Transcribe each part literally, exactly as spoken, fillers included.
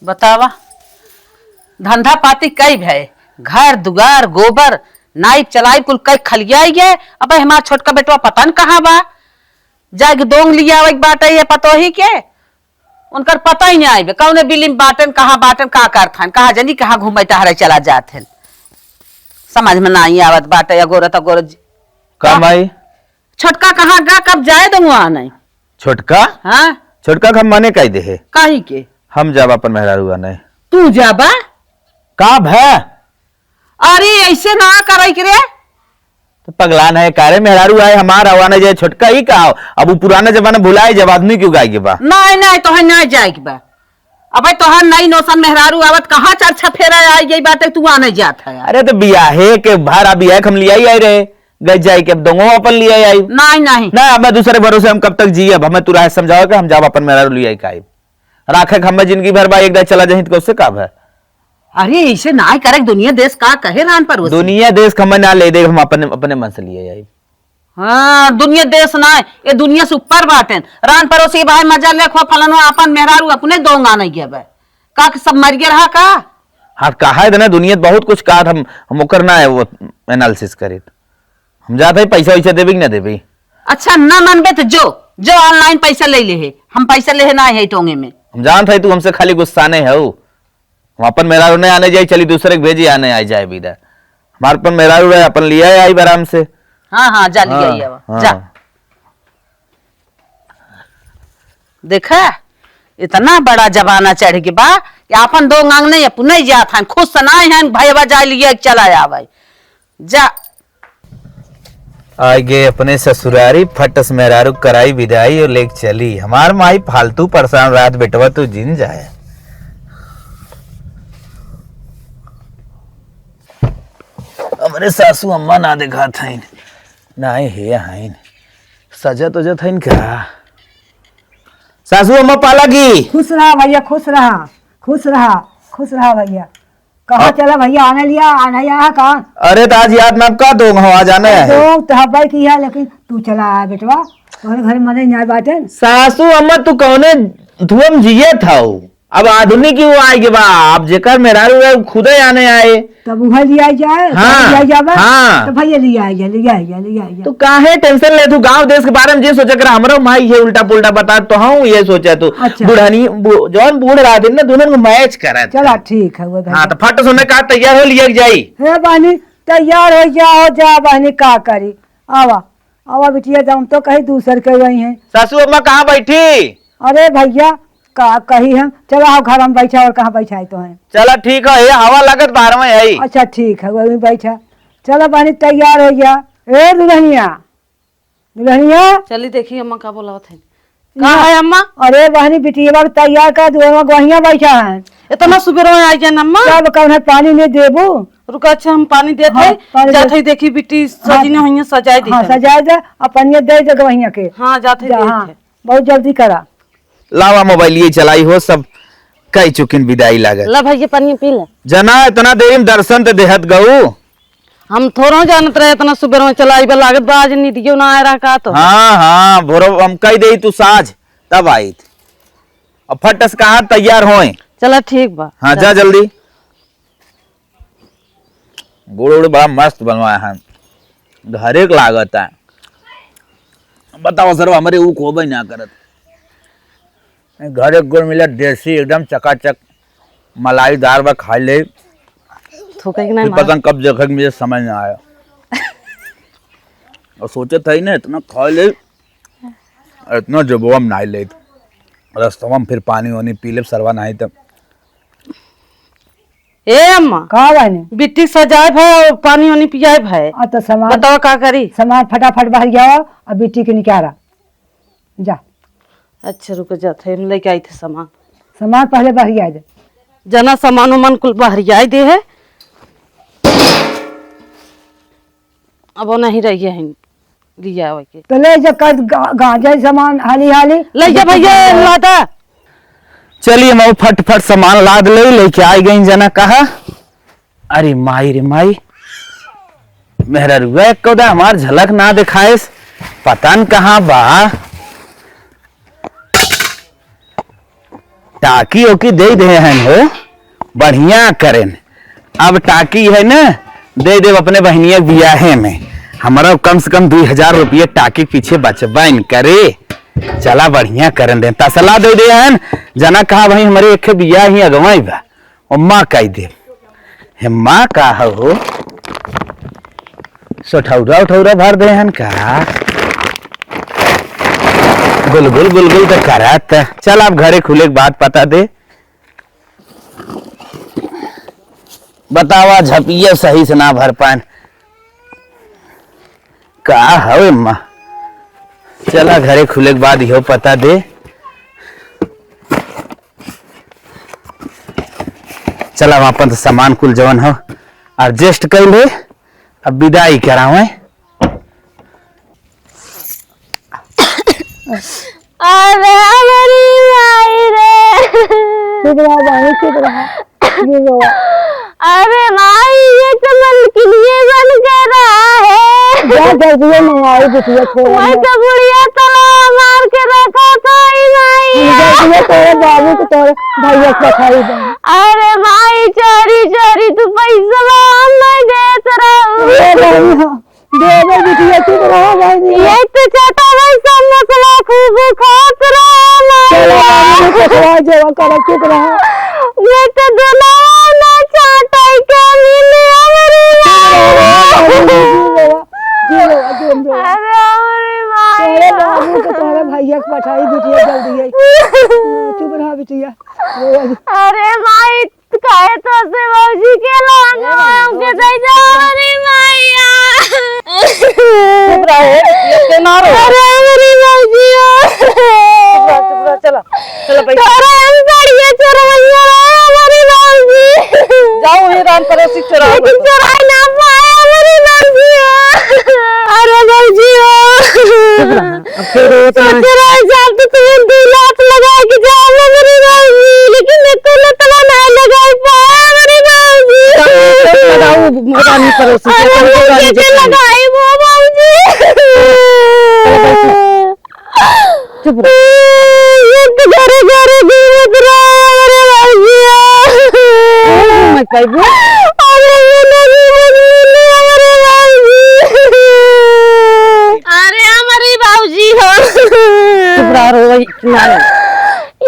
बतावा, धंधा पाती कई भय, घर दुआर गोबर नाइब चलाइब कुल कई खलियाई गए। अब हमार छोटका बेटवा पता न कहाँ बा, जाके दोंग लिया आवे के बाटे ये पतोही के, उनकर पता ही नहीं आइबे कौने बिलिम बाटन, कहाँ बाटन, का करत हन, कहाँ जनी कहाँ घूमे टहरे चला जात हन। समझ में नहीं आवत बाटे अगोरत अगोरत। का का? माई? छोटका कहाँ गा, कब जाए दो वहाँ नहीं। छोटका? हाँ। छोटका के हम मने कह दे है। काहे के? हम जाब अपन मेहरारू आने। तू जाबा? का भय? अरे ऐसे ना करे के रे। तो पगला नहीं का रे, मेहरारू आए हमार आवा नहीं जाए, छोटका ही का हो? अब वो पुराना जमाना भुलाए जब आदमी क्यों गाए के बा? नहीं नहीं, तोहे नहीं जाए के बा। अबे तोहार नई नोसन मेहरारू आवत कहाँ चार छफेरा आई गई बाटे, तू आ नहीं जात है। अरे तो बियाहे के भार, अब बियाहे के हम लिया ही आए रहे, गए जाए के अब दोंगो अपन लिया आई। नहीं नहीं। ना, अब मैं दूसरे भरोसे हम कब तक जियब? हमें तू राह समझाओ कि हम जाब अपन मेहरारू लिया आई का आइब। राखे के हमें जिंदगी भर बा, एक दाई चला जाही तो उससे का भय? अरे ऐसे ना करे, दुनिया देश का कहे रान परोसी। दुनिया देश के हमें ना ले दे, हम अपने, अपने मन से लिए आई। हाँ, दुनिया देश ना, ये दुनिया से ऊपर बाटेन। रान परोसी भाई मजा ले खो, फलानो अपन मेहरारू अपने दोंगा नहीं गया बे। का कि सब मर गया रहा का? हाँ, कहा है ना, दुनिया बहुत कुछ कहा, हम, हम ओकर ना है वो एनालिसिस करित। हम जात है पैसा वैसा देबे कि ना देबे। अच्छा, ना मानबे तो जो, जो online पैसा ले ले है, हम पैसा ले है ना है टोंगे में। हम जानत है तू हमसे खाली गुस्सा नहीं है, हम अपन मेहरारू नहीं आने जाई, चली दूसरे के भेजी आने आई जाए बिदा। हमार अपन मेहरारू रहे, अपन लिया आई आराम से। हाँ हाँ, जा लिया हाँ, आई आवा, हाँ। जा। देखा, इतना बड़ा जमाना चढ़ के बा कि आपन दोंग आंगने अपने जात हन, खुश से नाय हन, भैया जाए लिए चला आवे। जा। आए गए अपने ससुरारी, फटस मेहरारू कराई विदाई और लेके चली। हमार माई फालतू परेशान रात बेटवा तू जिन जाए। हमरे सासू अम्मा ना देखात हईन, ना हे हईन, सजत उजत हईन का? सासू अम्मा पाला की। खुश रहा भैया, खुश रहा, खुश रहा, खुश रहा भैया। कहाँ अब चला भैया, आने लिया, आने आया है कहाँ? अरे तो आज याद ना का दो हो, आज आने आए। दो तो हब्बे की है, लेकिन तू चला आया बेटवा, तोहरे घर मने न्याय बाटे। सासू अम्मा तू कौने धुआं जियत हऊ? अब आधुनिक युग आए के बा, अब जेकर मेहरारू है, उ खुदे आने आए। तब उहे लिया जाए, हाँ, तब लिया जाबा, हाँ। तो भैया लिया आइए, लिया आइए, लिया आइए। तू काहे टेंशन ले, तू गांव देश के बारे में जे सोचे कर, हमरो माई ये उल्टा पुल्टा बता तो हम ये सोचे तू। अच्छा। बुढ़नी, बु-, जौन बूढ़ रहा दिन ना, दोनों को मैच करे। चला ठीक है, वो हाँ, भैया। तो फट सुने का तैयार हो लिया जाई। हे बहनी, तैयार हो जा, हो जा बहनी, का करी? आवा। अब बिटिया, जौन तो कही दूसर के वही है। सासू अम्मा कहाँ बैठी? अरे भैया, का कही हम, चला आओ घर हम बैठा, और कहाँ बैठा है तो है। चला ठीक है, ये हवा लागत बाहर में है। अच्छा ठीक है, वही बैठा। चला बहनी तैयार हो गया। ए दुल्हनिया, दुल्हनिया। चली देखी अम्मा का बोलावत है। का है अम्मा? अरे बहनी बिटिया तैयार कर, दुआर में गोहिया बैठा है। इतना सुबेर में आ गया अम्मा? तब कौन है, पानी नहीं देबू? रुका, अच्छा हम पानी देत हाँ, है। पानी जात दे। है, देखी बिट्टी हाँ। सजी न होइया, सजाए दी हाँ, तनी। सजाए दे, आ पनिया दे दे गवहिया के। हाँ, जात है, जा, देत हाँ, है। बहुत जल्दी करा। लावा मोबाइल ये चलाई हो, सब कई चुकिन विदाई लागत। ला भाई, ये पानी पी ले। जना, इतना देरी में दर्शन ते देहत गऊ। हम थोड़ा जानत रहे इतना सुबेर में चलाई बा, लागत बा आज निदियो ना आए रहा का तो। हाँ, हाँ, भोरो हम कही दे तू साँझ, तब आइत। अब फटस कहाँ तैयार होए। चला ठीक बा। हाँ, जा जल्दी। गुड़ उड़ बड़ा मस्त बनवाया है, घरे के लागत है। बताओ सर, हमरे ऊ खोबे ना करत। घरे के गुड़ मिला देसी, एकदम चकाचक, मलाईदार बा, खा ले। थूके के नहीं फिर मार। पता न कब देखे के मुझे समझ ना आया। और सोचे था ही ना, इतना खा ले, इतना जबवा में नहीं ले। रस्तवा में फिर पानी वानी पी ले, सरवा नहीं तो। ए अम्मा, का बहनी? बिट्टी सजाए भा और पानी वानी पियाए भा। आ, तो सामान, बताओ का करी? सामान फटाफट बहरियावा, अब बिट्टी के निकारा। जा। अच्छा, रुको, जात है, हम लेके आई थे सामान। सामान पहले बहरिया दे। जना सामान उमान कुल बहरिया दे है। अब वो नहीं रही है। लिया आवे के। तो ले जा कर गा-, गांजा सामान हाली हाली। ले जा भैया, लादा। चलिए, हम फटफट सामान लाद ले, लेके आई गई जना कहा। अरे माई रे माई, मेहररुआ एको दा हमार झलक ना दिखाएस, पता न कहाँ बा। टाकी ओकी दे दे हैं हो, बढ़िया करेन। अब टाकी है ना, दे देब अपने बहिनिया के बियाहे में। हमरा कम से कम दुई हजार रुपये टाकी के पीछे बचबैन करे। चला बढ़िया करन दे, तसला दे दे हन। जना कहा भाई हमरे एक बियाह ही अगवाई बा, ओ माँ कह दे। हे माँ का हो, सोठौरा उठौरा भर दे हन का? गुलगुल गुलगुल तो करत। चल अब घरे खुले के बाद पता दे। बतावा, झपिया सही से ना भर पाएन। का हवे माँ? चला घरे खुले के बाद इहो पता दे। चला, हम अपन तो सामान कुल जवन हो adjust कर ले, अब विदाई करावे। अरे हमारी माई रे। चुप रहा बहन, चुप रहा। ये लो। अरे माई, ये तो मलकिनिये बन के रहा है। जा जल्दी मंगाओ बिटिया, छोड़ मैं दे। तो बुढ़िया तलवा मार के रखा था ई माई। जल्दी तोरे बाबू को तोरे भैया को खाई दे। अरे माई, चोरी चोरी तू पैसा हम नहीं देत रहू। अरे बाबू, हाँ। दे दे बिटिया, चुप रहो भाई जी। ये तो छोटा भाई सब मसला खूब खात रहा चलो, माया। बाबू, पकड़ा जेवा करो, चुप रहो। ये तो दोनों ना चाटाई के मिले हमारी माया। जी बाबा, जी बाबा, जी बाबा। अरे हमारी माया। तेरे बाबू को तोरे भैया के पठाई बिटिया जल्दी है। चुप रहो बिटिया। अरे माई, काहे तो से भौजी के लांग ए भाई, हमके दे जा, अरे माया। चुप रहो, ये ना रो। अरे मेरी भौजी हो। चुप रहो, चुप रहो, चलो, चलो बैठ। तोरा हम गाड़िया चोरवैया रहे, मेरी भौजी। जाओ, ये राम पड़ोसी चोराओ। लेकिन चोराई ना पाए, मेरी भौजी हो। अरे भौजी हो। चुप रहो। अब फिर रोत ना। सोच रहे साहब तो तुम्हें दो लाख लगा के जाओ मेरी बाबूजी, लेकिन मैं तो लतवा ना लगा पाया मेरी बाबूजी। लगाओ, रानी पड़ोसी के, अरे तुमको वो गाली कैसे देते हैं। लगाई वो बाबूजी? चलो बैठो। चुप रहो। ये तो घरे घरे घूमत रहा मेरे बाबूजी। कौन घूमत पाई वो? अरे ये मेरी मम्मी ने मेरे बाबूजी। अरे हमारी बाबूजी हो। चुप रहा रो भाई, ना रो।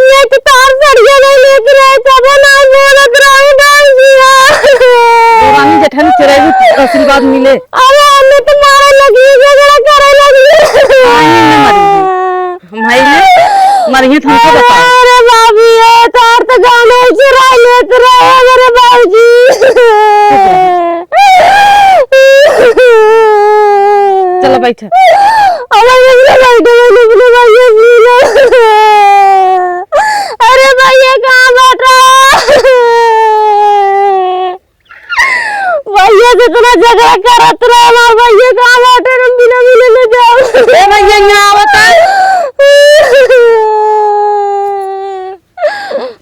ये तो तार सड़िया नहीं लेके रहे, तब ना बोलत रहो बाबूजी हो। रानी जेठानी चुराई, आशीर्वाद मिले। अरे हमें तो मारे लगी, झगड़ा करे लगी। हाँ, ये ना मरी। हम भाई ने मरिए तुमको अरे, बताओ। अरे बाबी, ये तार तो गाने चुरा लेत रहे मेरे बाबूजी। चलो बैठ। अरे भैया, बैठो, मैंने अपने भैया से मिला। अरे भैया, कहाँ बैठा? भैया से इतना झगड़ा करत रहे, हमार भैया कहाँ बाटे, हम बिना मिले न जाओ। ए भैया, यहाँ आवता।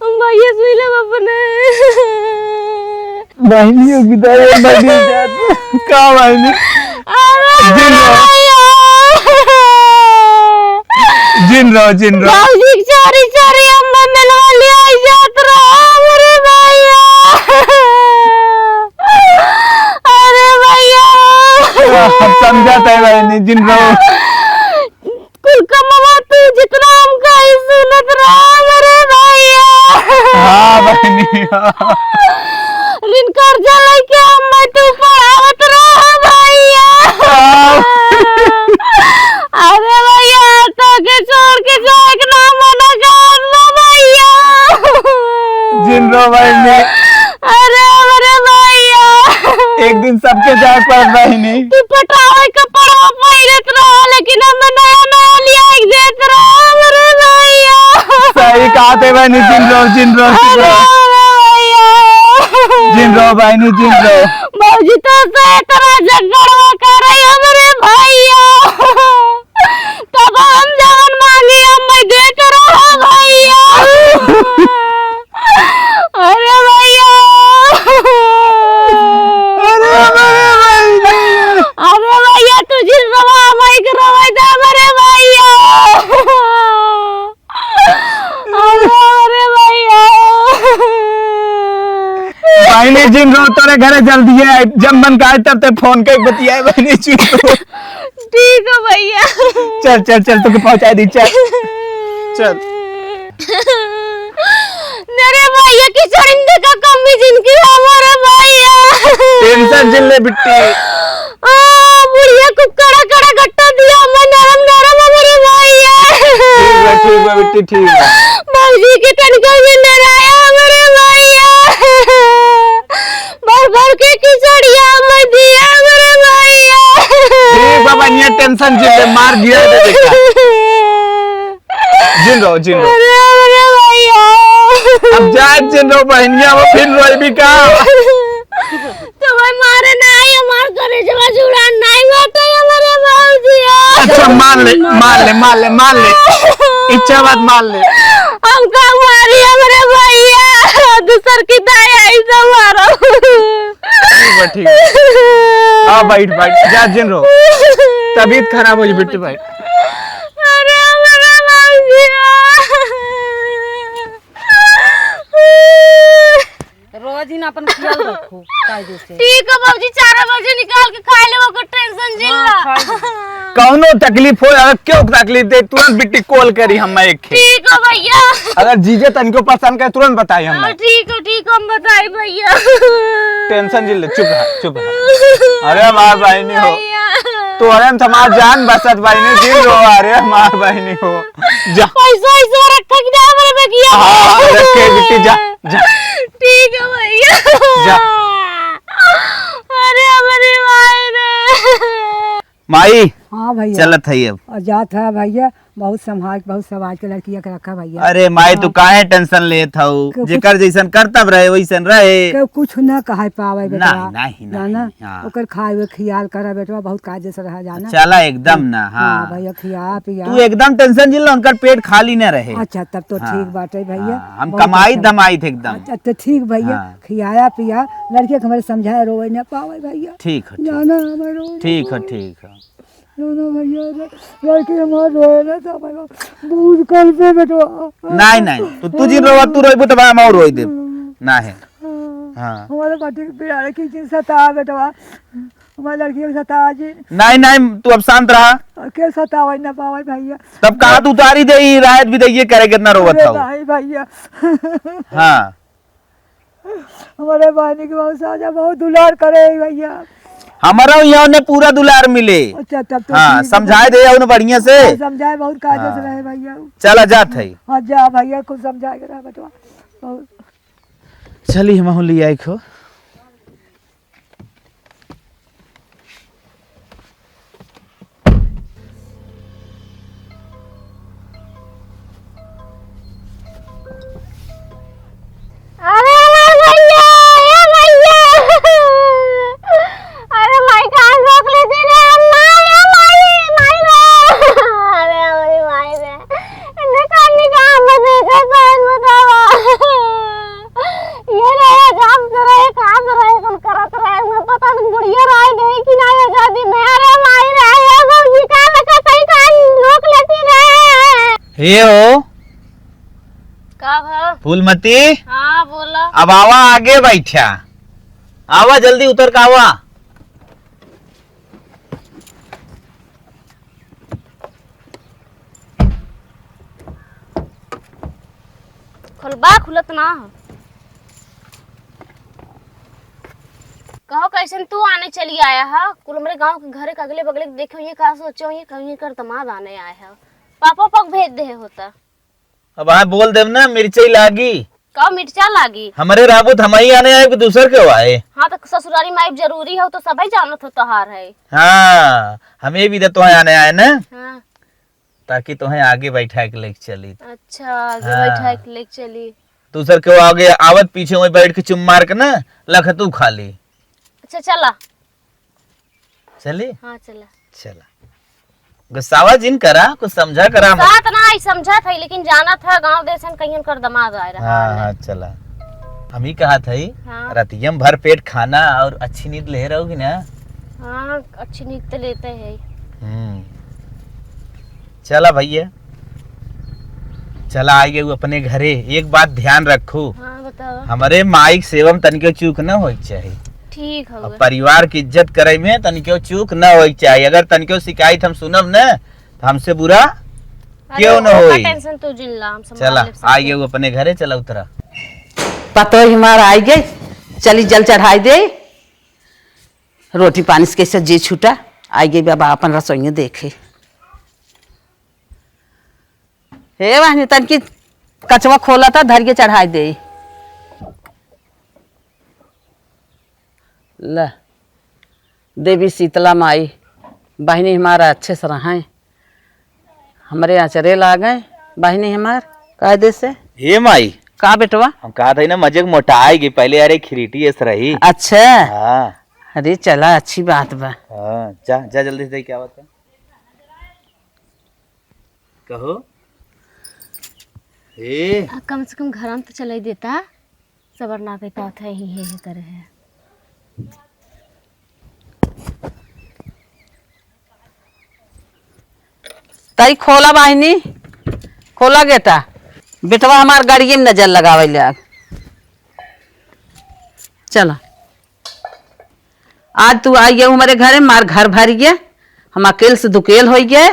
हम भैया से मिले अपने। बहनियों की तरह बहनी जात। का बहनी? अरे जिन रहो। भैया। जिन रहो, जिन रहो। बाबूजी के चोरी चोरी हम मिलवा ले आई जात रहो, अरे भैया। अरे भैया। हम समझत है बहनी, जिन रहो। कुल कमवा तू जितना हमका ही सुनत रहा, अरे भैया। हाँ बहनी, हाँ। ऋण कर्जा लेके हम तू पढ़ावत रहा भैया। हाँ। अरे भैया, तो के छोड़ के जाए के नाम ना गान लो भैया। जिन रहो बहनी। अरे, अरे भैया। एक दिन सबके जाए पर बहनी। तू पटावे के पड़वा पहिरत रहा, लेकिन हम नया नया लिया के देत रहा, अरे भैया। सही कहा थे बहनी, जिन रहो, जिन रहो, जिन अरे, रहो। अरे भैया। जिन रहो बहनी, जिन रहो। भौजी तो से तरह झगड़वा करे, अरे भैया। तब हम जवन मांगे, हम देत रहो भैया। अरे भैया। अरे, अरे भैया। अरे भैया, तू जिन रवा, हम एक रवा दे, अरे भैया। अरे, अरे भैया। बहिनी जिन रहो, तोरे घरे जल्दी है, जब मन का आए तब ते फोन कइ बतियाए बहिनी जिन रहो। ठीक है भैया। चल, चल, चल, तोके पहुंचाइ दी, चल। चल। अरे भैया, किचड़िन देखा कम्मी जिनकी हमरे भैया। टेंशन जिन ले बिट्टी। आ, बुढ़िया को कड़ा कड़ा गट्टा दिया, मैं नरम नरम हमरे भैया। ठीक बा, ठीक बा बिट्टी, ठीक बा। भौजी के तनिको भी डराया हमरे भैया। भर भर के खिचड़िया मैं दिया हमरे भैया। ठीक बा बहिनिया, टेंशन जिन ले, मार दिया दे देखा। जिन रहो, जिन रहो। अरे, अरे भैया। अब जा, जिन रहो बहिनिया, वो फिर रोइबी का? तुम्हें मारे ना आई, हमार करेजवा जुड़ा नहीं बाटे, हमारे भौजिया। अच्छा, मान ले, मान ले, मान ले, मान ले। इच्छा बात मान ले। हमका मारी, हमारे भैया। दूसर की दाई आई तो मारो। ठीक बा, ठीक बा। हाँ, बैठ, बैठ। जा, जिन रहो। तबीयत खराब हो जाई, बिट्टू भाई। अरे, हमारे भौजिया। रोज ही ना अपन ख्याल रखो, कायदे से। ठीक है भौजी, चार बजे निकाल के खाए ले, ओकर टेंशन जिन ला। हाँ, खाए ले। कौनो तकलीफ हो, अगर क्यों तकलीफ दे, तुरंत बिट्टी कॉल करी हम एक। ठीक है भैया। अगर जीजे तनिको परेशान करे, तुरंत बताई हम। हाँ, ठीक है, ठीक है, हम बताई भैया। टेंशन जिन ले, चुप रह, चुप रह। अरे हमार बहिनी हो। भैया। तोहरे में हमार जान बसत बहिनी, जिन रहो, अरे हमार बहिनी हो। जा। पैसा वैसा रखा कि ना हमारे बगिया में? हाँ, रखे बिट्टी, जा, जा। ठीक है भैया। जा। अरे हमारे भाई रे। माई, हाँ भैया। चलत है अब। और जात है भैया, बहुत संभाल के, बहुत संभाल के लड़किया के रखा भैया। अरे माई, तू हाँ। काहे टेंशन लेत हऊ? क्यों कुछ जेकर जैसन करतब रहे, वैसन रहे। क्यों कुछ ना कहे पावे बेटवा। नहीं, नहीं, ना, नहीं, ना, हाँ। ओकर खाए हुए ख्याल करा बेटवा, बहुत कायदे से रहा जाना। चला एकदम ना, हाँ। हाँ भैया, खिया पिया। तू एकदम टेंशन जिन ला, उनकर पेट खाली ना रहे। अच्छा, तब तो हाँ, ठीक बाटे भैया, हाँ, हम बहुत कमाई अच्छा। धमाई थे एकदम। अच्छा, तो ठीक भैया, हाँ। खियाया पिया, लड़के के हमारे समझाए रोवे ना पावे भैया। ठीक है, ठीक। जाना हमारे रोवे ना ठीक है, पावे। ठीक है। ना, ना भैया, ना, लड़की हमार रोए ना, तो हमारा बहुत कल पे बेटवा। नहीं, नहीं, तो तू जिन रोवा, तू रोइबू, तब हम और रोई देब। ना है। हाँ। हाँ। हमारे बाटी के पिराने की जिन सता बेटवा, हमारे लड़की के सता जी। नहीं, नहीं, तू अब शांत रहा। और के सतावे ना पावे भैया। तब कहाँ तू उतारी दे, ई राहत भी दइए करे, कितना रोवत अरे था वो। नहीं भैया। हाँ। हमारे बहिनी के बहुत साजा, बहुत दुलार करे भैया। हमारा यहाँ ने पूरा दुलार मिले। अच्छा, तब तो हाँ, ठीक है। समझाए दे उन्हें बढ़िया से। हाँ, समझाए बहुत कायदे से हाँ। रहे भैया। चला जात है। हाँ, जा भैया, कुछ समझाए के रहा बेटवा। बहुत चली हम ले आई खो। अरे हमार भैया, ए भैया। अरे माई, कान रोक लेती रे, माई रे, माई, माई रे। अरे हमारी माई रे। इन्हें कान निकाल मत दे, कैसा है बतावा। ये रहे, काम तो रहे, काम तो रहे, कुल करत रहे, मैं पता नहीं बुढ़िया रहे गई कि ना आजादी में। अरे माई रे, ये भौजी का लगा सही कान रोक लेती रे। हे हो। का भा? फूलमती। हाँ, बोला। अब आवा आगे बैठा। आवा, जल्दी उतर के आवा। खुलबा खुलत ना हो। कहो, कैसन तू आने चली आया है? कुल हमरे गांव के घरे के अगले बगले के देखे हुए, का सोचे हुए, कहीं कर दमाद आने आया है। पापा पग भेज दे होता। अब हाँ बोल देब ना, मिर्चई लागी। का मिर्चा लागी? हमरे रहबू त हमही आने आए कि दूसर के आए? हाँ, तो ससुरारी में आइब जरूरी हो, तो सबही जानत हो तोहार है। हाँ, हम ये भी तो तोहे आने आए ना, हाँ। ताकि तोहे आगे बैठा के लेके चली। अच्छा, आगे हाँ। बैठा के लेके चली। दूसर के आगे आवत पीछे वहीं बैठ के चुम मार के ना लखतू खा ली। अच्छा, चला। चली? हाँ, चला। चला। गुस्सावा जिन करा, कुछ समझा करा मत। साथ ना आई समझत है, लेकिन जानत है गांव देश में कहीं कर दमाद आए रहा हाँ, है। हाँ, चला। हम ही कहा था ही, हाँ। रतियम भर पेट खाना और अच्छी नींद ले रहोगी ना? हाँ, अच्छी नींद तो लेते हैं। हम्म। चला भैया, चला आइए वो अपने घरे। एक बात ध्यान रखो, हाँ, बता। हमरे माई के सेवा में तनिको चूक न होए के चाही। ठीक हवे। अब परिवार की इज्जत करे में तनिको चूक न होए के चाही। अगर तनिको शिकायत हम सुनब न, तो हमसे बुरा अरे, क्यों न ओका होई? Tension तू जिन ला, हम संभाल चला, लेब सब। आ गए अपने घरे, चला उतरा। पतोह हमार आई गई, चली जल चढ़ाई दे। रोटी पानी से कैसे जी छूटा, आई गई बाबा अपन रसोइया देखे। हे बहनी, तनकी कचवा खोला था, धर के चढ़ाई दे। ल, देवी शीतला माई, बहनी हमारा अच्छे से रहें, हमरे अचरे लागें, बहनी हमार, कायदे से। हे माई। का बेटवा? हम कहा था ना, मजे के मोटाई गई, पहले यार एक खिरीटी ऐस रही। अच्छा। हाँ। अरे चला, अच्छी बात बा। हाँ, जा, जा जल्दी से, क्या बात है? कहो। ए। आ, कम से कम घर में तो चलाई देता, सबर ना करता था, ही हे, हे करे है। तई खोला बहिनी, खोला गेटा। बेटवा हमार गाड़िए में नजर लगावे लाग। चला। आज तू आई गए हमारे घरे, मार घर भर गया, हम अकेल से दुकेल हो गए।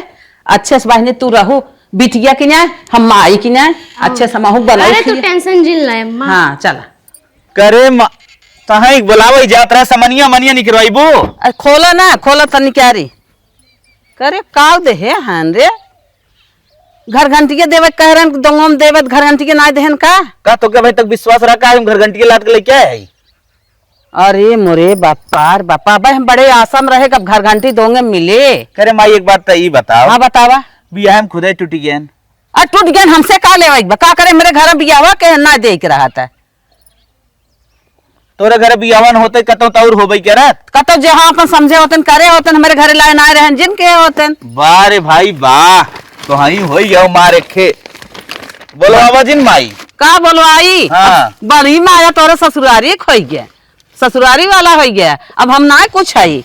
अच्छे से बहिनी तू रहू, बिटिया की नाय, हम माई की नाय, अच्छे से महू बनाऊ अरे, तू खिया। Tension जिन लाए, अम्मा। हाँ, चला। करे म-, तहाँ एक बुलावे जात रहे, समनिया मनिया निकरवाइबू? अरे, खोला ना, खोला तनी क्या रे? करे, काव दे हे, हान रे? घर घंटिया देवे कह रहन, दोंगम देवे, घर घंटिया ना देहन का? का तो क्या भाई तक विश्वास रहा का, हम घर घंटिया लाद के लेके आए हैं? अरे मोरे बापा रे बापा, अबे हम बड़े आशा में रहे, कब घर घंटी दोंगे मिले। करे माई, एक बात तो ई बताओ। हाँ, बतावा। बियाह में खुदे टूट गए। आ, टूट गए, हमसे का लेवे बा? का करे, मेरे घर में बियाहवा के ना दे के रहा था। तोरे घर बियाहवन होते, कतौ तौर होबे करत? कतौ जहाँ अपन समझे होतन, करे होतन, हमरे घरे लाए ना रहन, जिन के होतन। वाह रे भाई, वाह। तो हई होई गयो मार एक खे। बोलो बाबा जिन माई। का बोलो आई? हाँ। बड़ी माया तोरे ससुरारी खोई गया। ससुरारी वाला हो गया, अब हम ना कुछ है।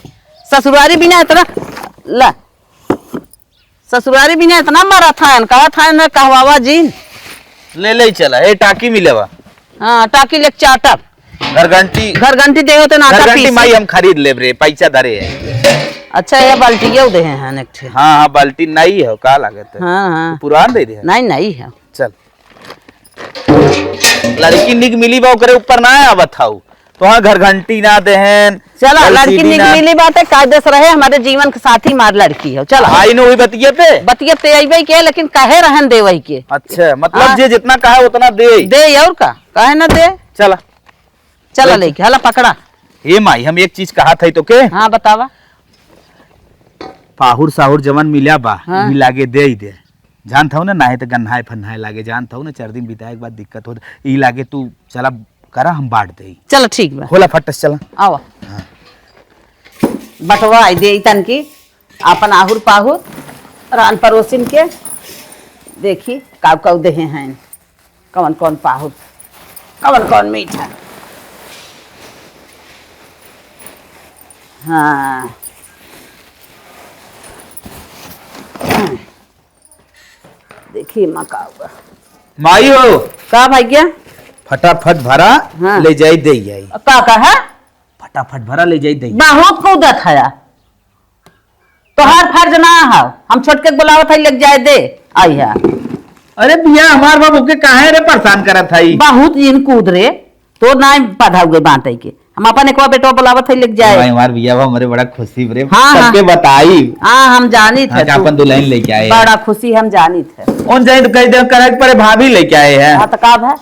ससुरारी बिना इतना, ला, ससुरारी बिना इतना मरा था, कहा था न कहवावा जिन। ले ले चला, ए टाकी मिलेवा। हाँ, टाकी लेके चाटब। घर घंटी। घर घंटी दे होते ना, घर घंटी पीस। माई हम खरीद लेब रे, पैसा धरे है। अच्छा, ये बाल्टी ये दे हैं एक ठे। हाँ, हाँ, बाल्टी नहीं है, का लागत है? हाँ, हाँ। पुरान दे दे। नहीं, नहीं है। चल। लड़की निक मिली बा, ओकरे ऊपर ना आवत हऊ। तोहार घर घंटी ना देहन, चला, एलसीडी लड़की निक ना। मिली बाटे, कायदे से रहे, हमारे जीवन के साथी मार लड़की हो। चला। आई न हुई बतिये पे? बतिये पे अइबे के, लेकिन कहे रहन देवई के। अच्छा, मतलब हाँ। जे जितना कहे उतना दे। दे और का, काहे ना दे? चला। चला चल। लेके, हला पकड़ा। ए माई, हम एक चीज कहा था तो के? हाँ, बतावा। पाहुर साहुर जवन मिला बा, हाँ। ई लागे दे ही दे। जानत हऊ ना, नाहीं त गन्हाए फन्हाए लागे, जानत हऊ ना, चार दिन बिताए के बाद दिक्कत होत। ई लागे तू चला करा, हम बांट देई। चला, ठीक बा। खोला फट्ट से चला। आवा। हाँ। बंटवाई देई तनकी, आपन आहुर पाहुर, रान परोसिन के, देखी काऊ काऊ देहे हैं, कवन कवन पाहुर, कवन कवन मीठा। हाँ। देखी माँ का हुआ। माई हो। का भैया? फटाफट भरा, हाँ। ले जाई दे आई। का कहा? फटाफट भरा ले जाई दे आई। बहुत कूदत है। तोहार फर्ज ना है, हम छोटके के बुलावत है, लेके जाए दे आई है। अरे बिया हमार बाबू के काहे रे परेशान करत है? बहुत जिन कूद रे। तोर नाई पधा हुए बांटे के। हम अपन एकवा बेटवा बुलावत है, लेके जाए। भाई, हमार बिया बा, हमरे बड़ा खुशी बरे। हाँ, हाँ। सबके बताई। हाँ, हम जानित हाँ, है कि तू अपन दुल्हन लेके आए हैं। बड़ा खुशी हम जानित है। उन जाए तो कह दे, करे के परे भाभी लेके आए हैं। हाँ, तो का भा?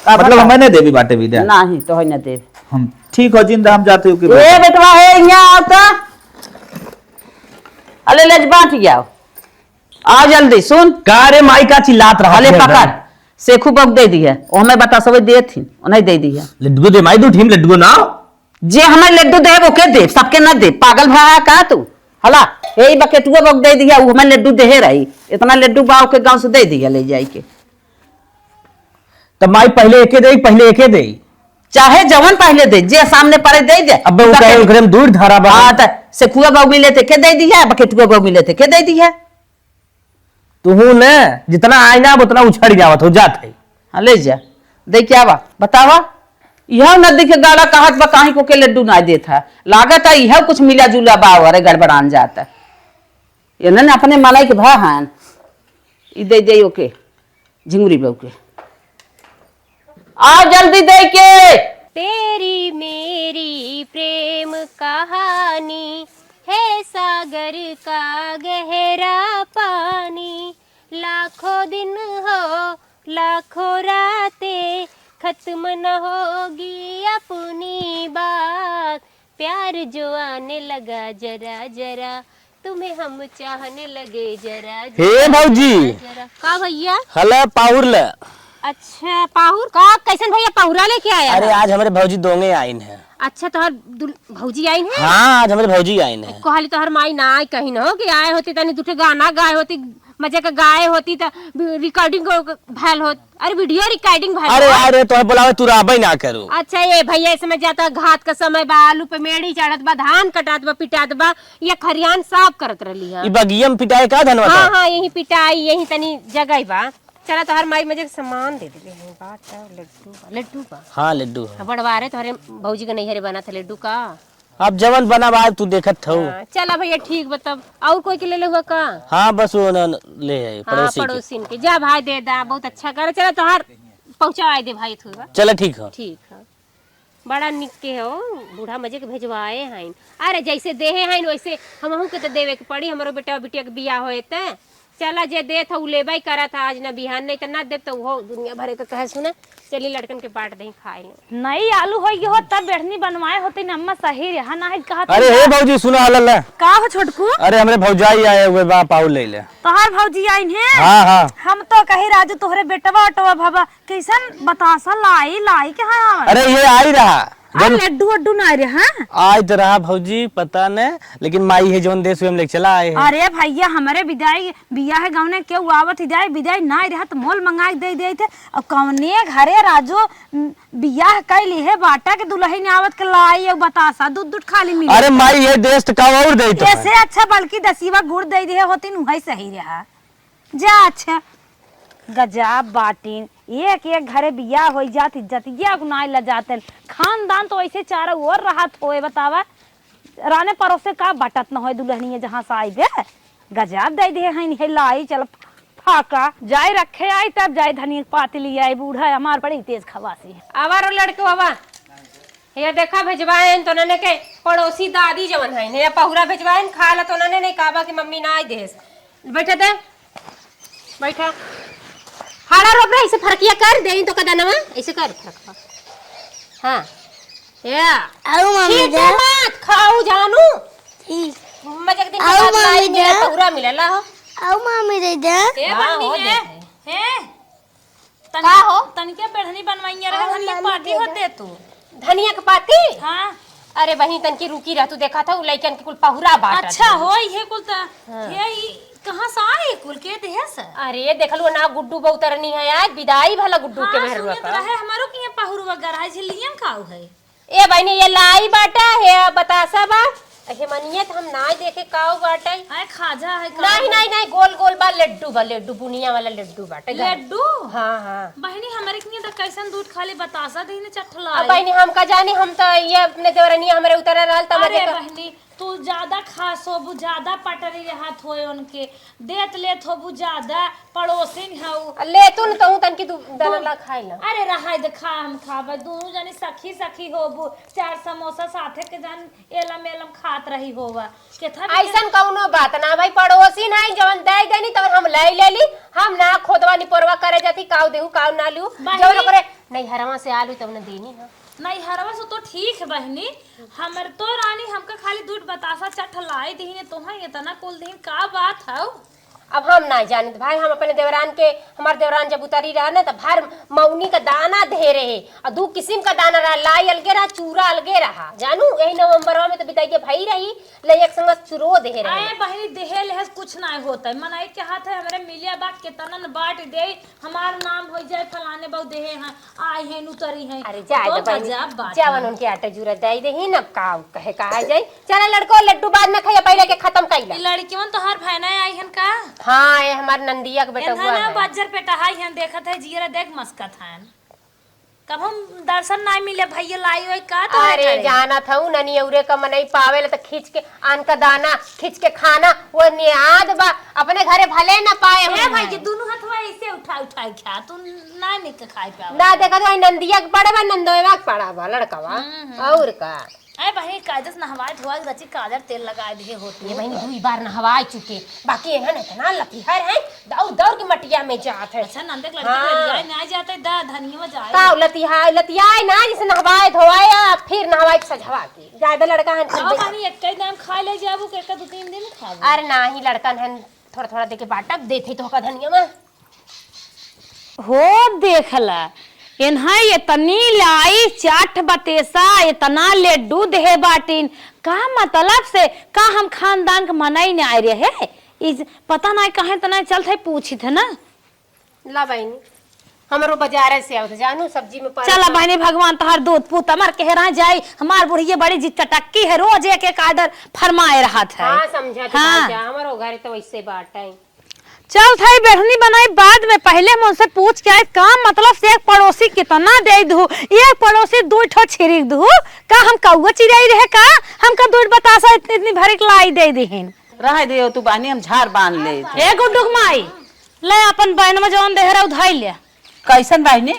का मतलब, भा? हमें नहीं देवी बाटे विद्या? नहीं, तो है ना देव। हम ठीक हो जिंदा, हम जाते हो कि ए बेटवा, हे, यहाँ आओ तो। अले, ले बांट जाओ। आ जल्दी, सुन। का रे माई, का चिल्लात रहा अले है? पकड़, सेखू बक दे दिया, ओ हमें बतासवे देत ही, उन्हें दे दिया। लड्डू दे माई, दू ठीम लड्डू ना। जे हमें लड्डू दे, ओके दे, सबके ना दे। पागल भा है का तू? हला, यही बकेटुआ बक दे दिया, वो हमें लड्डू देहे रही। इतना लड्डू बा, ओके गाँव से दे दिया ले जाई के। तब माई पहले एके दे, पहले एके दे। चाहे जवन पहले दे, जे सामने पड़े दे दे। अबे वो कहे, ओकरे में दूर धारा बा। हाँ, त सेखुआ बक मिले थे, के दे दिया, बकेटुआ बक मिले थे, के दे दिया। तुहू ने जितना आईना अब उतना उछड़ जावत हो, जात है। हाँ, ले जा। दे क्या बा, बतावा? यह नदी के गाड़ा कहत बा, काहे को के लड्डू ना देत है। लागत है यह कुछ मिला जुला बा, अरे गड़बड़ान जाता। ये ना अपने मलाई के भा हन। ई दे दे ओके, झिंगुरी बहू के। आओ जल्दी दे के। तेरी मेरी प्रेम कहानी है सागर का गहरा पानी, लाखों दिन हो, लाखों रातें, खत्म न होगी अपनी बात। प्यार जो आने लगा जरा जरा, तुम्हें हम चाहने लगे जरा जरा, हे भौजी। जरा जरा। का भैया? हले पाहुर ले। अच्छा, पाहुर का? कैसन भैया पाहुरा लेके आया अरे, है? आज हमरे भौजी दोंगे आइन है। अच्छा, तोहर दुल-, भौजी आइन है? हाँ, आज हमरे भौजी आइन है। कहली तोहर माई ना आई कहीं न हो कि आए होती, तनी दू ठे गाना गाए होती, मजे का गाए होती त recording भैल होत। अरे, video recording भैल अरे होत। अरे, तोहे बोलावे, तू रहबे ना करू। अच्छा, ये भैया, इस समय जाता घात का समय बा, आलू पे मेड़ी चढ़त बा, धान कटात बा, पिटात बा, ये खरियान साफ करत रहली है। ई बगिया में पिटाए का धनवा हाँ, का? हाँ, यही पिटाई, यही तनी जगह बा। चला, तोहर माई मजे के सामान दे देले हैं। बात है, लड्डू बा, लड्डू बा। हाँ, लड्डू है। हाँ, बड़वारे तोहरे भौजी के नैहरे बना था लड्डू का। अब जवन बना बा, तू देखत हऊ। हाँ, चला भैया, ठीक बा तब। और कोई के ले ले हुआ का? हाँ, बस वो न, न, ले है, हाँ, पड़ोसी के। पड़ोसिन के। जा भाई, दे दा, बहुत अच्छा करे। चला, तोहार पहुँचा दे भाई, थोड़ा। चला, ठीक है। ठीक है। बड़ा निक के हो, बूढ़ा मजे के भेजवाए हैं। अरे, जैसे देहे हैं, वैसे हमहू के तो देवे के पड़ी। हमरो बेटा बिटिया के बियाह होए ते चला, जे देत ह, उ लेबे करत ह, आज न बिहान, नहीं त ना देब त उहो दुनिया भरे के कहे सुने। चली, लड़कन के बांट देही, खाए ले। नई आलू होई हो, तब बेढ़नी बनवाए होती न अम्मा, सही रहा ना, आज कहा अरे तुम हे भौजी, सुना हलल है। का हो छोटकू? अरे, हमरे भौजाई आए हुए बा, पाऊ ले ले। तोहार भौजी आइन है? हाँ, हाँ। हम तो कही राजू, तोहरे बेटवा ओटवा भवा, कैसन बतासा लाई, लाई के हाँ आवे? अरे, ये आई रहा। आ, जन लड्डू वड्डू ना रहा? आय तो रहा भौजी, पता न, लेकिन माई है जौन देश हुए हम लेके चला आए हैं। अरे भैया, हमरे बिदाई, बियाह गवने केहू आवत ही जाए, बिदाई ना रहा तो मोल मंगा के दे देत है। और कौने घरे राजू, उम, बियाह कैली है, बाटा के दुल्हन आवत के लाई, और बतासा दूध दूध खाली मिले। अरे माई, ये देश तो का और देत है। ऐसे अच्छा बल्कि दसीवा गुड़ दे दे होती, उहै सही रहा। जा अच्छा। गजब बाटिन, एक एक घरे बियाह होई जात, इज्जतिया गुनाई ल जातन। खानदान तो ऐसे चारों ओर रहत होए, बतावा। राने परोसे का बटत न होए दुल्हनिया जहाँ से आई बे। गजब दे दे हैं, हे लाई चल फाका। जाए रखे आई तब जाए धनिया के पाती ले आई, बूढ़ा हमार बड़ी तेज खवासी है। आवा रो लड़के बाबा। ये देखा, भेजवाए हैं तो उन्होंने के पड़ोसी दादी जवन है, ने पहुरा भेजवाए हैं, खा ला तो उन्होंने नहीं कहा कि मम्मी ना आई देस। बैठा दे, बैठा। हाड़ा रोप रहा, इसे फरकिया कर दे, इन तो कदा नवा, इसे कर फरकवा। हाँ। या। आओ मम्मी छींटे जा। मत, खाऊ जानू। ठीक। मजे के दिन के आओ बाद मम्मी लाई मिले, जा। पहुरा मिले, ला हो। आओ मम्मी दे दे। ए हाँ, बन्नी हो है। देते। हैं? तन-, का हो? तनिके बेढ़नी बनवाइया रहे, आओ धनिया के मम्मी पाती दे दे। होते तू। धनिया के पाती? हाँ। अरे बहिनी, तनकी रुकी रह, तू देखा था, उ लइकन के कुल पहुरा बाटत अच्छा है। हो, ये कुल त, हाँ। ये ई कहाँ से आए कुल के देह से? अरे, देख लो ना, गुड्डू बउतरनी है आज, बिदाई भला गुड्डू के हाँ, मेहरुआ सुनित का। रहे, हमारो के यहाँ पहुरुआ गराए झिल्लियन काऊ है। ए बहिनी, ये लाई बाटा है, बतासा बा। हे मनिया त हम नाई देखे काऊ बाटा। आए खाजा है, काऊ नहीं, है? नहीं, नहीं, गोल गोल बा, लड्डू बा, लड्डू, बुनिया वाला लड्डू बाटे। लड्डू? हाँ, हाँ। बहिनी, हमरे के यहाँ त कैसन दूध खाली बतासा दही ने चठला अब है। बहिनी, हम का जानी, हम त ये अपने देवरनिया हमरे उतरा रहल त अरे मजे का बहिनी, तू ज्यादा खास होबू, ज्यादा पटरी रहत होए उनके, देत लेत होबू ज्यादा, पड़ोसिन हऊ। आ, ले तू न तहूँ तनकी दू दाना अरे, ला खाए ला। अरे रहाई दे, खा हम खाबे, दुनू जनी सखी सखी होबू, चार समोसा साथे के जान एलम एलम खात रही होवा। केथा भी ऐसन कौनो बात ना भाई, पड़ोसिन है जवन दे देनी तवन हम ले लेली, हम ना खोदवा निपोरवा करे जाती, काऊ देहू काऊ ना लू, बहिनी। जवन ओकरे नैहरवा से आलू तवन देनी है। नैहरवा से तो ठीक है बहिनी, हमर तो रानी हमका खाली दूध बतासा चठलाई दीहिन, तोहें इतना कुल दीहिन, का बात हौ? अब हम ना जानित भाई, हम अपने देवरान के, हमार देवरान जब उतरी रहा ना, त भर मौनी का दाना दे रहे, और दू किस्म का दाना रहा, लाई अलगे रहा, चूरा अलगे रहा, जानू, यही नवंबरवा में तो बिदाई के भई रही, ले एक संग चुरो दे रहे। अरे बहिनी, देहे लेहे से कुछ ना होता है, मनई के हाथ है, हमरे मिलिया बात केतना न बांट दे, हमार नाम हो जाए, फलाने बाऊ देहे हैं, आई हैं, उतरी हैं। अरे जाए तो दे बहिनी, गजब बात जवन है। उनके आटा जूरा दे दे ही न, का कहे कहा जाए। चला लड़को, लड्डू बाद में खाइए, पहले के खत्म कइला। ई लड़कियन तोहार भैना आई हन का? हाँ, ये हमार नंदिया के बेटा एन्हा हुआ ना है। बज्जर पेटा हाई हन, देखत है, जियरा देख मस्कत हन। अब हम दर्शन नाहीं मिले भइया, लाई होई का तोहरे अरे घरे? जानत हऊ, ननियौरे का मनई पावेला त खींच के अन्न का दाना, खींच के खाना, वो नियाद बा, अपने घरे भले न पाए हे होई भइया, हैं। दुनू हथवा ऐसे उठा उठा के खा, तू ना निक खाए पावे। ना देखा तो नंदिया के पड़ा बा, नंदोएवा के पड़ा बा, लड़कवा। हम्म, हम्म। और का? अरे बहिनी, कायदे से नहवाए धोवाए रची काजर तेल लगाए दिहे होती। ये बहिनी, दुई बार नहवाए चुके, बाकी इन्हन इतना लतिहर हैं, दौड़ दौड़ के मटिया में जात है। अच्छा, नंदे के लड़की हाँ। लतियाए ना जाते, दा धनिया में जाए। का लतिहाए, लतियाए ना, जैसे नहवाए धोवाए, आ फिर नहवाए के सझवा के। ज्यादा लड़का हन, अब फिर बहिनी, एक ही दाम खा ले जाबू, के एक दो तीन दिन खाबू। अरे नाही, लड़कन हन, थोड़ा थोड़ा देके बाटब, देते तो का धनिया में। हो देखला, इन्हा इतनी लाई चाट बतेसा, इतना लड्डू देहे बाटिन, का मतलब से, का हम खानदान के मनई न आए रहे? इस पता नाहीं कहे तो नाहीं चलत है, पूछित है ना। ला बहिनी, हमरो बाजारे से आवत जानू, सब्जी में पड़े चला तो। बहिनी, भगवान तोहार दूध पूत अमर के हेरा जाई, हमार बुढ़िया बड़ी जी चटक्की है, रोज एक एक order फरमाए रहत है। हाँ, समझा हाँ। जा, हमरो घरे तो वैसे बाटे। चल थाई बेढ़नी बनाई बाद में, पहिले हम उनसे पूछ के आए, का मतलब से एक पड़ोसी कितना दे दू, एक पड़ोसी दू ठो छिरिक दू, का हम कौआ चिरई रहे का, हमका दूठ बतासा इतनी, इतनी भरी के लाई दे दिहिन। रहे दियो तू बहनी, हम झार बांध ले। ए गुड्डू के माई, ले अपन बहन में जौन देह रहा उधाई ले। कैसन बहनी?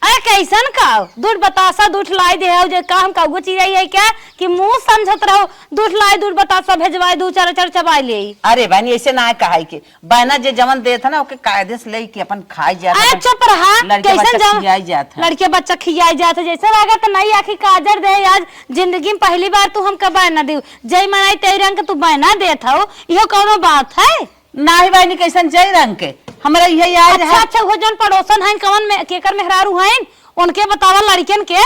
अरे कैसन का? दूठ बतासा दूठ लाई दे हो जे का हम कौगो चिरई है क्या कि मुंह समझत रहो? दूठ लाई दूठ बतासा भेजवाई दू चार चार चबाई ले। अरे बहनी ऐसे ना कहाई के, बहना जे जवन देत है ना ओके कायदे से ले के अपन खाई जात अरे है। चुप रहा। लड़के कैसन बच्चा जवन खियाई जात है। लड़के बच्चा खियाई जात है जैसे लागत नहीं आखिर काजर दे आज जिंदगी में पहली बार तू हमका बहना दियो जय मनाई तय रंग के तू बहना देत हो इहो कौनो बात है? नाही बहिनी, कैसन जय रंग के? हमरा इहे याद अच्छा, है। अच्छा, वो जौन पड़ोसन हइन, कवन में, केकर मेहरारू हइन, उनके बतावा लड़कियन के,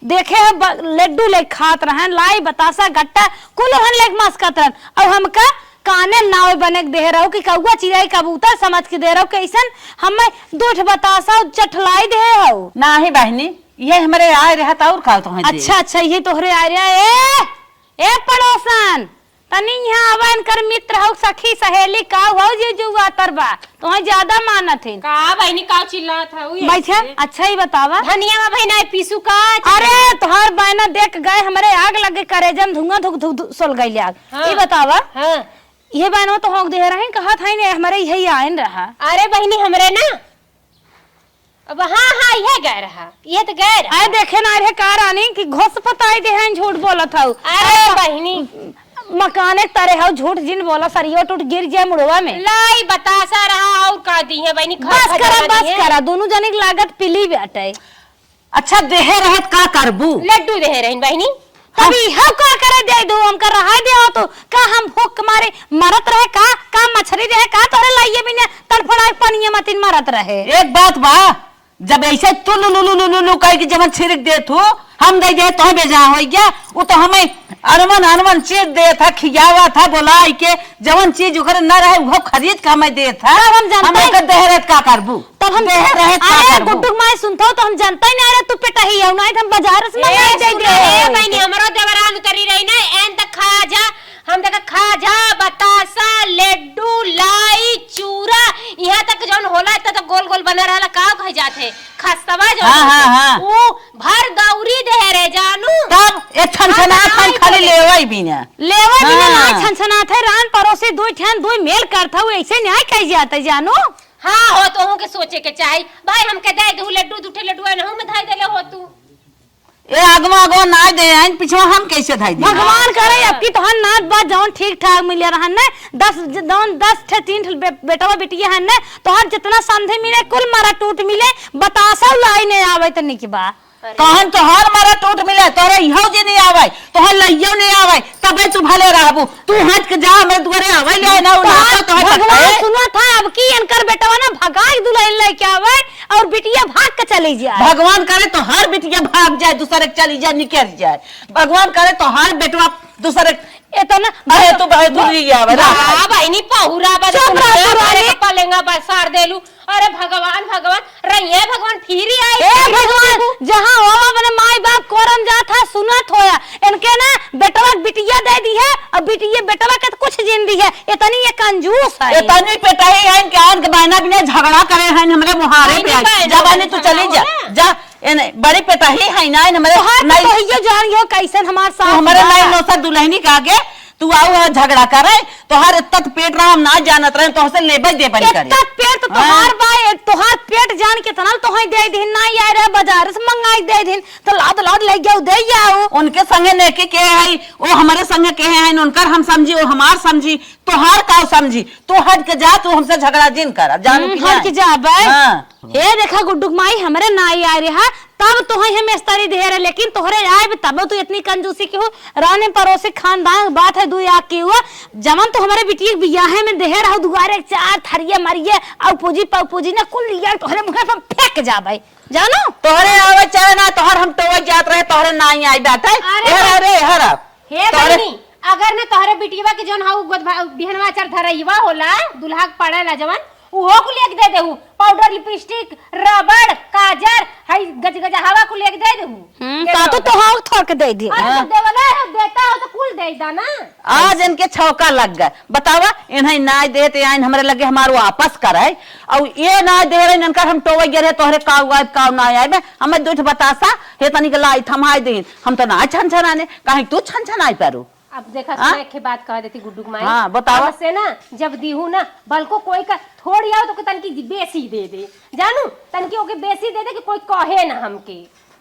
देखे है ब-, लड्डू ले खात रहन, लाई, बतासा, गट्टा, कुल ओहन ले मस्कत रहन। और हमका काने नाव बने के देह रहो कि कौआ, चिरई, कबूतर समझ के दे रहो, कैसन हमें दूठ बतासा चठलाई देह हो। नाही बहिनी, ये हमरे आए रहत और खाओ तो अच्छा, अच्छा, ये तोहरे आए रहे। ए, ए पड़ोसन, तनी यहाँ आवा, इनकर मित्र हौ, सखी सहेली का हौ, जे जुआतर बा, तोहे ज्यादा मानत है। का बहिनी, का चिल्लात हौ ये बैठे, से? अच्छा ही बतावा। धनिया में बहिना है, पीसू का चिल्ला- अरे, तोहार बहना देख गए, हमरे आग लगे करेजम, धुआं धुक धुक धुक सोल गइल आग। हाँ। ई बतावा। हाँ। ये बहनवा तो होंक दे रहे, कहत है ने, हमरे यही आयन रहा। अरे बहिनी, हमरे ना, अब हाँ, हाँ, इहे गए रहा, इहे तो गए रहा। अरे देखे ना रे का रानी कि घोस पताई दे हैं, झूठ बोलत हऊ। अरे अरे बा-, बहिनी। मकाने के तरे हऊ, झूठ जिन बोला, सरियो टूट गिर जाए मुड़वा में। लाई बतासा रहा और का दी है बहिनी, खा बस खा करा, जाना बस दी है। करा, दोनों जने के लागत पीली बाटे। अच्छा देहे रहत का करबू? लड्डू देहे रहिन बहिनी। तब हम इहो का करे दे दो, हमका रहा दे हो तो, का हम भूख के मारे मरत रहे का, का मछरी रहे का, तोरे लाइए बिना तड़फड़ाए पनिया मतिन मरत रहे। एक बात बा, जब ऐसे तू लू लू लू लू लू लू कह के जवन छिड़क देत हो, हम दे दे तोहे बेजा होई गया, वो तो हमें अनवन अनवन चीज देत है, खियावत है, बोलाई के जवन चीज ओकरे न रहे वो खरीद के हमें देत है। तब हम जानते हम हैं। ओकर देह रहत का करबू? तब हम देह रहत का अरे करबू? गुड्डू के माई सुनत हो तो हम जानते ही ना, अरे तू पेटही हो, नहीं तो हम बाजार से ए, मंगाई दे सुन दे। ए, बहिनी, हमरो देवरान उतरी रही ना, एन त खा जा, हम देखा खाजा, बतासा, लड्डू, लाई, चूरा, यहाँ तक जौन होला, इतना तो गोल गोल बना रहला, का कहे जात है? खस्तवा जौन हाँ, होत हाँ, है, हाँ। ऊ भर दौरी दे रहे जानू। तब ए छनछनात हम खाली लेवई बिना। लेवई बिना ना हाँ। छनछनात है, रान परोसी दुई ठन, दुई मेल करत हऊ, ऐसे न्याय कही जात है जानू। हाँ हो, तोहू के सोचे के चाही। भाई हमके दे दू लड्डू, दू ठे लड्डू एनहू में धई देले हो तू। ए, आगवा, आगवा ना दे, आइन पिछवा हम कैसे धाई दी? भगवान करे, अब की तोहन नात बात जौन ठीक ठाक मिले रहन ने, दस, जौन दस ठे तीन ठे बे-, बेटवा बिटिया हन ने, तोहर जितना समधी मिले, कुल मरा टूट मिले, बतासा लाई ने आवे त निक बा। कहन तोहर मरा टूट मिले, तोरे इहो जे नहीं आवे, तोहर लइयो नहीं आवे, तबे तू भले रहबू। तू हट के जा, हमरे दुआरे आवे ले ना, उ नाता तोहर भगवान सुना था, अब की इनकर बेटवा ना भगाई दुल्हन लेके आवे और बिटिया भाग के चली जाए। भगवान करे तो हर बिटिया भाग जाए, दूसरे के चली जाए, निकल जाए। भगवान करे तो हर बेटवा दूसरे इतना अरे तू भाई तू नहीं आवे ना। बा बहिनी पहुरा बा चुप रह तू रानी। पलेंगा बसार देलू। अरे भगवान, भगवान, रहिए भगवान, फिर ही आई, ए फिर भगवान, जहाँ हो अपने माई बाप कोरम जात है, सुनत होया, इनके ना बेटवा के बिटिया दे दी है, और बिटिया बेटवा के तो कुछ जिन दी है, इतनी ये कंजूस है। इतनी पेटाई है, इनके आन के बहना बिना झगड़ा करे हैं, हमरे मुहारे पे आई। जा बहनी, तू चली जा, जा, ए नहीं, बड़ी पेटही है ना, इन हमरे तोहार तो नहीं, तोहियो जान गयो कैसन हमार तू साथ हमरे बा। नहीं नौसा दुल्हनी का आगे तू आऊ है झगड़ा करे, तोहार इतना तो पेट रहा, हम ना जानत रहे, तोहसे लेबे देबे नहीं करे। इतना पेट तो हाँ। तोहार बा, ए, तोहार पेट जान के तना तोहे दे दिन, ना यार, बाजार से मंगाई दे दिन, तो लाद लाद ले गयो, दे आओ। उनके संगे नेकी के है, ओ हमरे संगे के है, उनकर हम समझी, ओ हमार समझी, तोहार का समझी? तू हट के जा, तू हमसे झगड़ा जिन कर, अब जानू हम्म, कि हट ना? के जा, बाय। हाँ। ए देखा गुड्डू के माई, हमरे ना आई आ रहा, तब तोहे हम इस्तारी दे रहे, लेकिन तोहरे आए तब तू इतनी कंजूसी की हो। रानी पड़ोसी खानदान बात है, दू आँख की हुआ, जवन तो हमरे बिटिया के बियाहे में दे रहा, दुआरे चार थरिया मरिए, औ पूजी पौ पूजी ना कुल लिया तोहरे मुँह पर फेंक जाबे, जानो? तोहरे आवे चाहे ना, तोहर हम टोवे जात रहे, तोहरे ना आई आई बात है। अरे ए हर, ए हर। हे तोहरे बहिनी, अगर न तोहरे बिटिया के जौन हऊ गोद भा-, बिहनवा चार धरइवा होला, दुल्हा के पड़ेला जवन, उहो कुल एक दे देहू। पाउडर, लिपस्टिक, रबड़, काजर, हई गजगजा हवा कुल एक दे देहू। हम्म, एक का तो रबड़। तोहार थोड़ के दे दे। अरे हाँ। तो देवला है, देता हो तो कुल दे दा ना। आज इनके छौका लग गए। बतावा, इन्हें नाय देते आइन हमरे लगे हमार वापस करे। और ये नाय दे रहे, इनकर हम टोवे गे रहे, तोहरे काऊ आइब, काऊ नाय आइब। हमें दुठ बतासा, हे तनी के लाई थमाई दे। हम तो ना छन छनाने, कहीं तू छन छनाई पारू। अब देखा, हाँ? सुना, एक ठे बात कह देती गुड्डू के माई। हाँ, बतावा। अब से ना, जब दीहू ना, बल्को कोई का थोड़ी आओ तो तनकी बेसी दे दे, जानू, तनकी ओके बेसी दे दे कि कोई कहे ना हमके।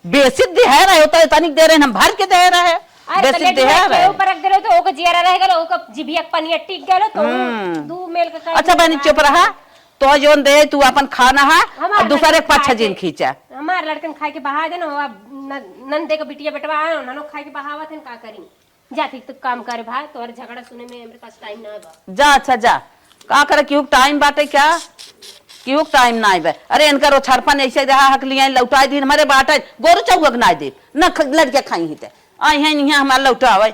बेसी दे है रहे, होता है तनिक दे रहे, हम भर के दे रहे। अरे, बेसी तो दे है लेकिन रहे। ऊपर रख दे रहे तो ओके जियरा रह गलो, ओके जिभिया के पनिया टिक गलो, तो हम्म। दू मेल के कहीं अच्छा, बहनी, चुप रहा। तो जोन दे, तू अपन खाना है, हमार और दूसरे लड़कन पाछा खाए जिन के, खींचा। हमार लड़कन खाए के बहा दे ना, वो अब न-, नंदे के बिटिया बेटवा आए, उन्होंने खाए के बहावत है, का करी? जा, ठीक तो काम करे भाई, तोहर झगड़ा सुने में हमरे पास टाइम ना बा। जा, अच्छा, जा। का करे, केहू के टाइम बाटे क्या? केहू के टाइम ना आइबे। अरे, इनकर ओछरपन ऐसे रहा, हक लिया, लौटाई दीन, हमरे बाटे, गोरू चौक ना दे, न ख-, लड़के खाई ही ते। आई हैं, नहीं हमार लौटावे।